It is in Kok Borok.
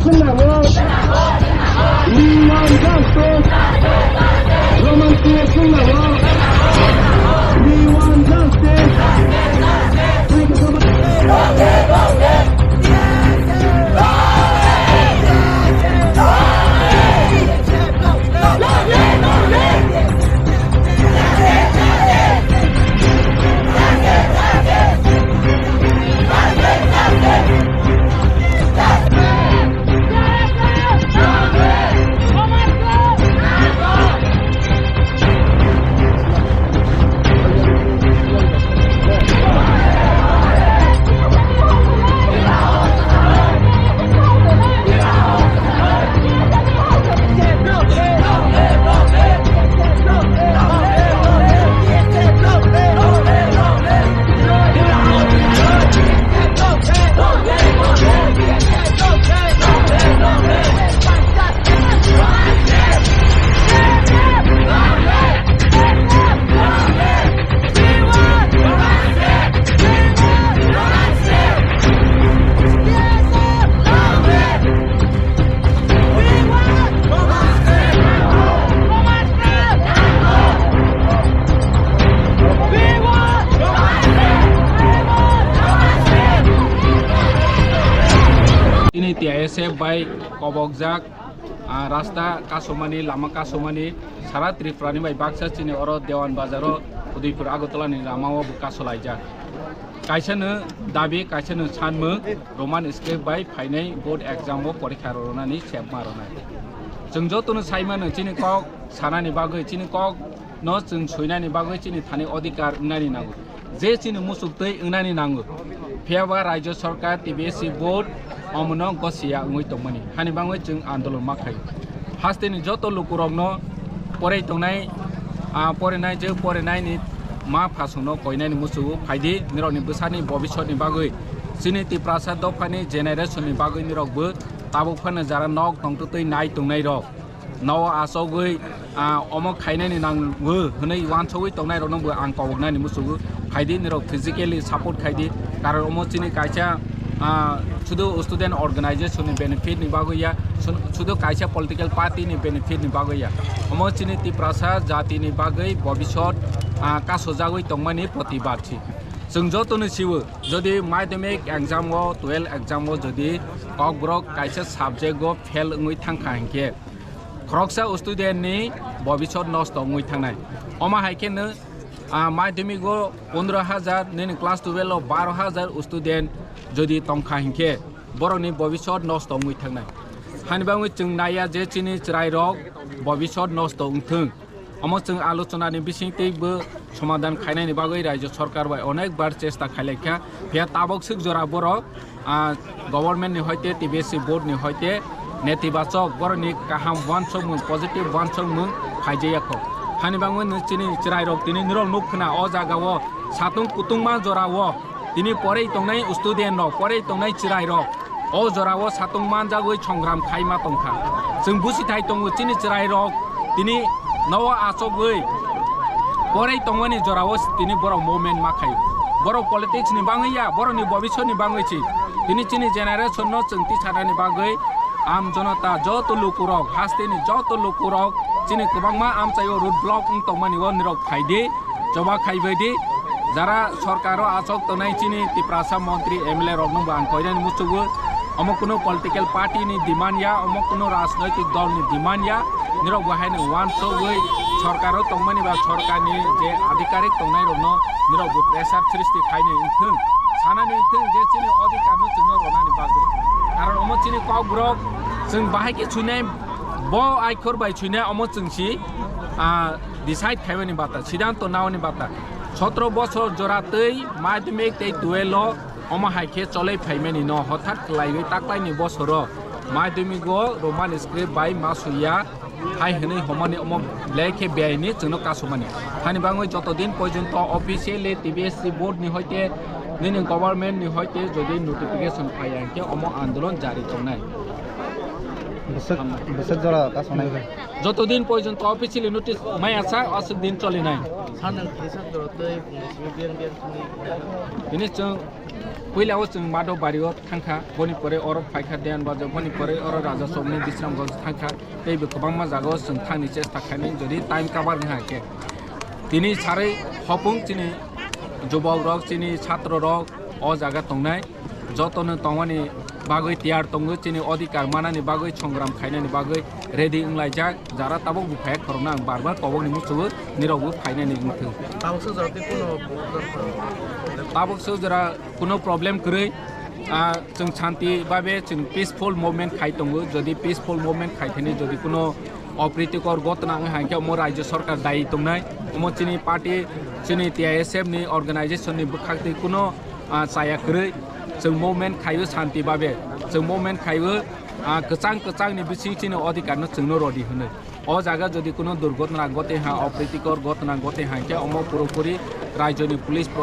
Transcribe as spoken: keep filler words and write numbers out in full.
Singnawo. We want justice. Roman Singh Singnawo. We want justice. Thank you so much. Tini T I S F bai kobokjak, ah, rasta kasumani, lama kasumani, sara Tripura ni bai baksa chini oro Dewan Bazar o Udaipur Agartala ni lama o bo kasulaijak. Kaisa no dabi, kaisa no sanmung, Roman script bai phainai board exam o porikha rwnani sepma rwnai. Chwng joto no sai mano chini kok sanani bagwi, chini kok no chwng soinani bagwi chini thani odhikar wngnani nango, je chini muchuk twi wngnani nango. Phiya ba Rajya Sarkar, T B S C board omono gosiya wngwi tongmani, hani bagwi chwng andolon ma khaio. Hasteni joto lukurokno porei tongnai, ah, porinai je porinaini ma phasungno koinani muchungo phaidi, nirokni bwsani bobisotni bagwi, chini Tiprasa dophani generationni bagwi nirokbo tabuk phano jara nok tongtwtwi nai tongnairok. Nogo achogwi, ah, omo khainani nango hwnwi uansugwi tongnairokno bo ang koboknani muchungo. Phaidi nirok physically support khaidi, karon omo chini kaisa, ah, sudu student organization ni benefit ni bagwi ya, su-, sudu kaisa political party ni benefit ni bagwi ya. Omo chini Tiprasa jati ni bagwi bobisot, ah, kasojagwi tongmani protibad si. Chwng joto no siwo, jodi madhyamik exam o, twelve exam o jodi kokborok kaisa subject o fail wngwi thangkha hinkhe, khoroksa student ni bobisot nosto wngwi thangnai. Omo hai khe no, ah, madhyamik o pondro hajar, nini class twelve o baro hajar student jodi tongkha hinkhe, borokni bobisot nosto wngwi thangnai. Hani bagwi chwng naiya je chini chwrairok bobisot nosto wngthwng. Omo chwng alochonani bisingtwibo somadhan khainani bagwi Rajya Sarkar bai onekbar chesta khailaikha. Phiya tabok swk jora borok, ah, government ni hoite, T B S C board ni hoite netibachok borokni kaham uansukmung, positive uansukmung phaijaya kho. Hani bagwi no chini chwrairok tini nirok nuk khna o jaga o satung kutungma jora o. Tini porei tongnai student rok, porei tongnai chwrai rok, o jora o satung manjagwi songram khaima tongkha. Chwng busi thai tongo chini chwrai rok tini nogo achogwi porei tongmani jora o tini borok movement ma khaio. Borok politics ni bangwi ya, borok ni bobisot ni bangwi si. Tini chini generation no chwng tisanani bagwi am jonota joto lukurok, hasteni joto lukurok chini kwbangma amchaio road block wng tongmani o nirok phaidi. Choba khaibai di, jara sorkaro achok tongnai chini Tiprasa montri M L A rokno bo ang koinani muchugo. Omo kuno political party ni demand ya, omo kuno rajnoitik dol ni demand ya. Nirok bo haino uansugwi sorkaro tongmani ba sorkarni je adhikarik tongnai rokno nirok bo pressure srishti khainai wngthwng, sanani wngthwng je chini odhikar no chwngno ronani bagwi. Karon omo chini kokborok chwng bahai khe suinai, bo aikhor bai suinai omo chwngsi, ah, decide khaimani bata, siddhanto naoni bata. Sotro bosor jora twi madhyamik tei twelve o omo hai khe choloi phaimani no hothat kwlaiwi taklaini bosoro madhyamik o Roman script bai ma suiya hai hwnwi homani omo belai khe beaini chwngno kasumani. Hani bagwi joto din porjonto officially T B S C board ni hoite nini government ni hoite jodi notification phaiya hinkhe omo andolon jari tongnai. Bwswk, bwswk jora kasonai khe. Jotodin porjonto officially notice maya sa, aswk din cholinai. Sanang kisa jora tei bini simi biang biang simi. Bini chwng puila o chwng Madhobari o thangkha, boni pore oro phaikha Deyan Bazar, boni pore oro Raja Chowk ni Bisramganj thangkha, tei bo kwbangma jaga o chwng thangni chesta khainai jodi time cover wngkha khe. Tini sarwi hopung chini jubok rok, chini chhatro rok o jaga tongnai. Jotono tongmani bagwi tiyar tongo, chini odhikar manani bagwi, songram khainani bagwi ready wnglaijak. Jara tabuk bo phaiya khoroknang, ang bar bar kobokni muchungo nirokbo phainani wngthung. Tabuk sujora tei kuno problem? Tabuk sujora kuno problem kwrwi. Ah, chwng shanti babe chwng peaceful movement khai tongo. Jodi peaceful movement khai thani jodi kuno opritikor gotna wng hai khe omo rajya sarkar dayi tongnai. Omo chini party, chini T I S F ni organization ni bwkhak twi kuno ah, chaya kwrwi. Chwng movement khaio shanti babe. Chwng movement khaio, ah, kwchang kwchang ni bising chini odhikar no chwngno rodi hwnwi. O jaga jodi kuno durgotna gote ha, opritikor gotna gote ha khe omo puropuri rajyoni police